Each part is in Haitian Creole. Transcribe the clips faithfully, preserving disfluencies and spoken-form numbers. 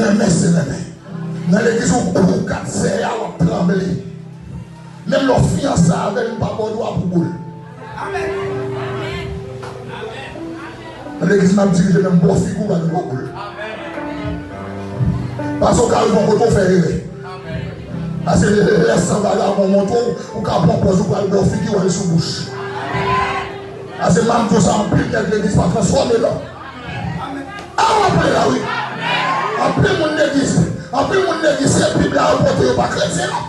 renmen se renmen. Nan legliz ou, ou kat sè a, w ap tranble. Menm lè w fiyanse avè l, m pa ba w dwa pou boul. Nan legliz m ap dirije, menm bò figi w pa gen dwa boul. Paske w ka rive yon kote w fè erè. Paske lè, lè, lè san vagabon montre w, ou ka pran pòz ou pral bò figi w al sou bouch. Paske m ap di w sa, anpil nèg legliz pa transfòme non. A w ap la wi. Anpil moun legliz, anpil moun legliz se Bib la yo pote, yo pa kretyen non.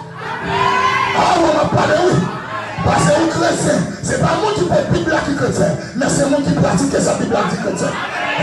A w ap pale wi. Paske ou kretyen, se pa moun ki pot Bib la ki kretyen, men se moun ki pratike sa Bib la di kretyen.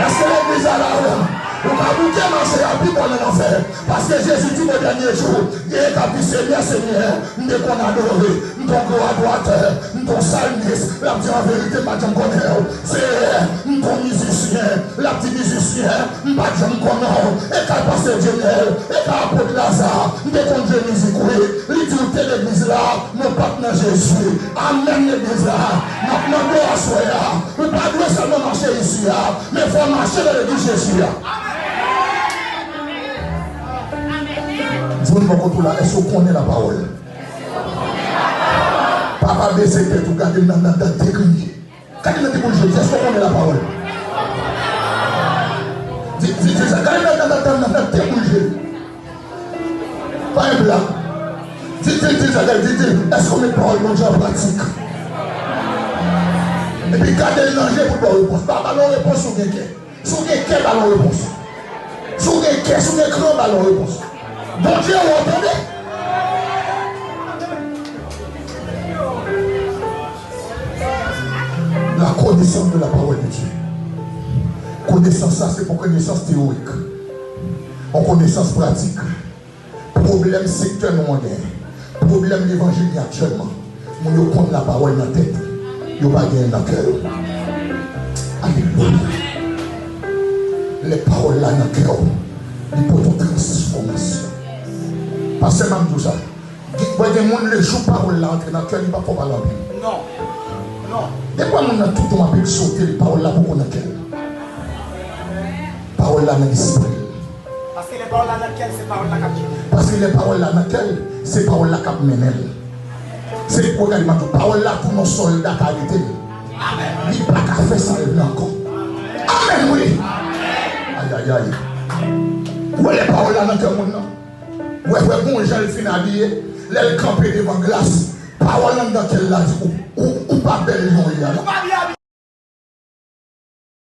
Èske legliz la la avè m? Ou ka bouke mache a pi bò nan lanfè. Paske Jezi di nan dènye jou, genyen k ap di, Senyè, Senyè, m te konn adore, m te yon gwo adoratè, m te yon salmis, l ap di, an verite, m pa t janm konnen w. Seyè, m te yon mizisyen, l ap di, mizisyen, m pa t janm konnen w. E kay pastè Dyenèl, e kay apot Laza, m te konn jwe mizik wi. Li di w te legliz la, men w pa t nan Jezi. Amèn legliz la, m ap mande w aswè a, ou pa dwe sèlman mache isi a, men fò w mache nan legliz Jezi a. Di moun bò kote w la, èske w konnen lapawòl? Papa bese tèt ou, gade m nan, nan, nan de grenn je. Gade m nan de grenn je, èske w konnen lapawòl? Di, di, di sa, gade m nan, nan, nan, nan de grenn je. Pa gen blag. Di, di, di sa, gade, di, di, èske w met pawòl Bondye an pratik? Epi gade l nan je pou l ba w repons. Pa ba l yon repons si w gen kè. Si w gen kè, ba l yon repons. Si w gen kè, si w gen kran, ba l yon repons. Bondye wè w tande. La connaissance de la parole de Dieu. Konesans sa, se pa konesans teyorik. Yon konesans pratik. Pwoblèm sektè nou an genyen, pwoblèm levanjil gen aktyèlman, moun yo konn lapawòl nan tèt, yo pa gen l nan kè yo. Alelouya. Lè pawòl la nan kè w, li pote yon transfòmasyon. Pastè, m ap di w sa, gen, wè gen moun, lejou pawòl la antre nan kè l, li p ap fè w pale anpil. Non. Non. Depi w wè moun nan tout tan ap egzòte l, pawòl la poko nan kè l. Pawòl la nan lespri l. Paske lè pawòl la nan kè l, se pawòl la k ap kite l. Paske lè pawòl la nan kè l, se pawòl la k ap mennen l. Se pou gade m ap di w, pawòl la tou nan sòlda k arete l. Li pa ka fè sa l vle ankò. Amèn wi. Ayayay. Ou wè lè pawòl la nan kè moun nan. Ou wè, wè bon jan l fin abiye. Lè l kanpe devan glas, pawòl anndan kè l la di ou, ou, ou pa bèl jan w ye a non.